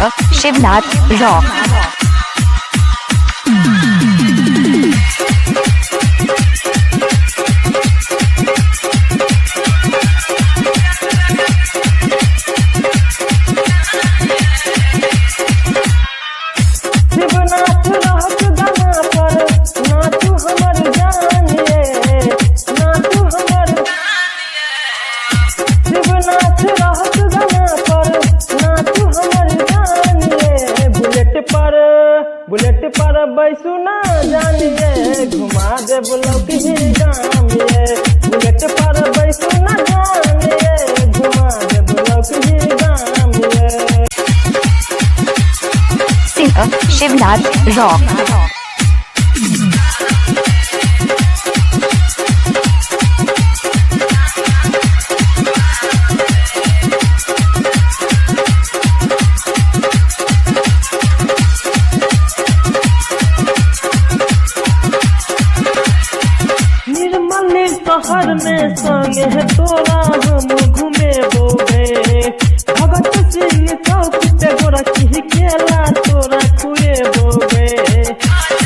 Singer Shivnath rock. Shivnath रहत गाना पर नाचू हमर जानिए, नाचू हमर। शिवनाथ रहत गाना पर नाचू हमर जानिए। बुलेट पर बैसू ना जानिए, घुमा देब लौकी गाम ये। बुलेट पर बैसू ना जानिए, घुमा देब लौकी गाम ये। Singer Shivnath rock. निर्मल शहर में संग है तोरा हम घुमेबो गे। भगत सिंह चौक पे गोरखी केला तोरा खुएबो गे।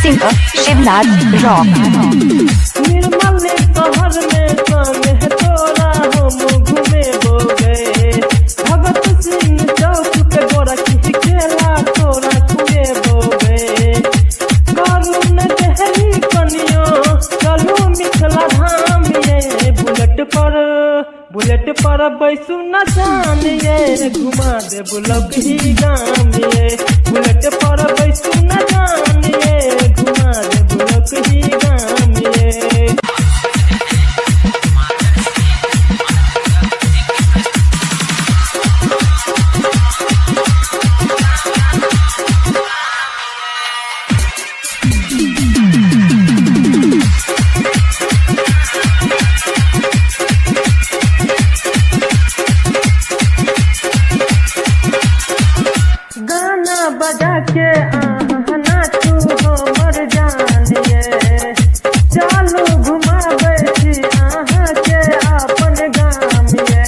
Singer Shivnath rock. निर्मल शहर में संग है तोरा हम घुमेबो गे। भगत सिंह चौक पे गोरखी केला तोरा खुएबो गे। करुण देहरी कनियो चलू मिथिला धाम ये। बुलेट पर बैसू न जानिए, घुमा देब लौकी गाम ये। बुलेट पर बैसू न जानिए, घुमा देब लौकी गाम ये। गाना बजा के आहा नाचू हमर जानिए। चलू घुमाबै छी अहाँ के अपन गाम ये।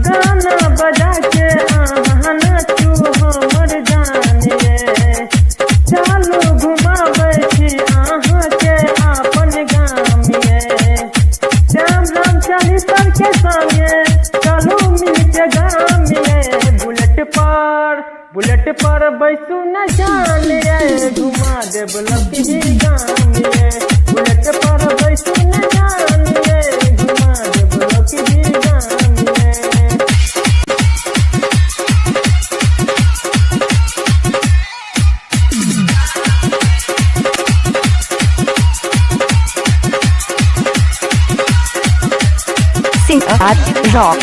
गाना बजा के आहा नाचू हमर जानिए। चलू घुमाबै छी अहाँ के अपन गाम ये। श्याम राम चालीसर के संगे चलू मिलके गाम ये। बुलेट पर बैसू न जानिए, घुमा देब लौकी गाम ये। बुलेट पर बैसू न जानिए, घुमा देब लौकी गाम ये। Singer rock.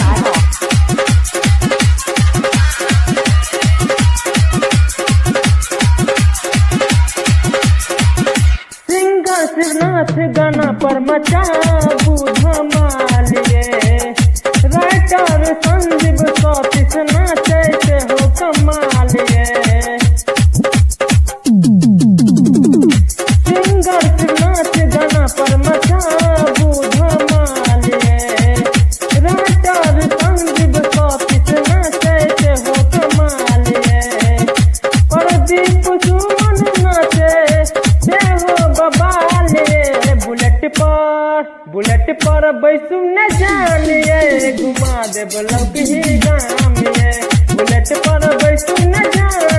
Singer Shivnath गाना पर मचाबू धमाल ये। राइटर संजीव सतीश नाचै से हो कमाल ये। सिंगर शिवनाथ गाना पर मचाबू धमाल ये। राइटर संजीव सतीश नाचै से हो कमाल ये। प्रदीप सुमन नाचे से हो बबाले। बुलेट पर बैसू न जानिए, घुमा देब लौकी गाम ये। बुलेट पर बैसू न जानिए।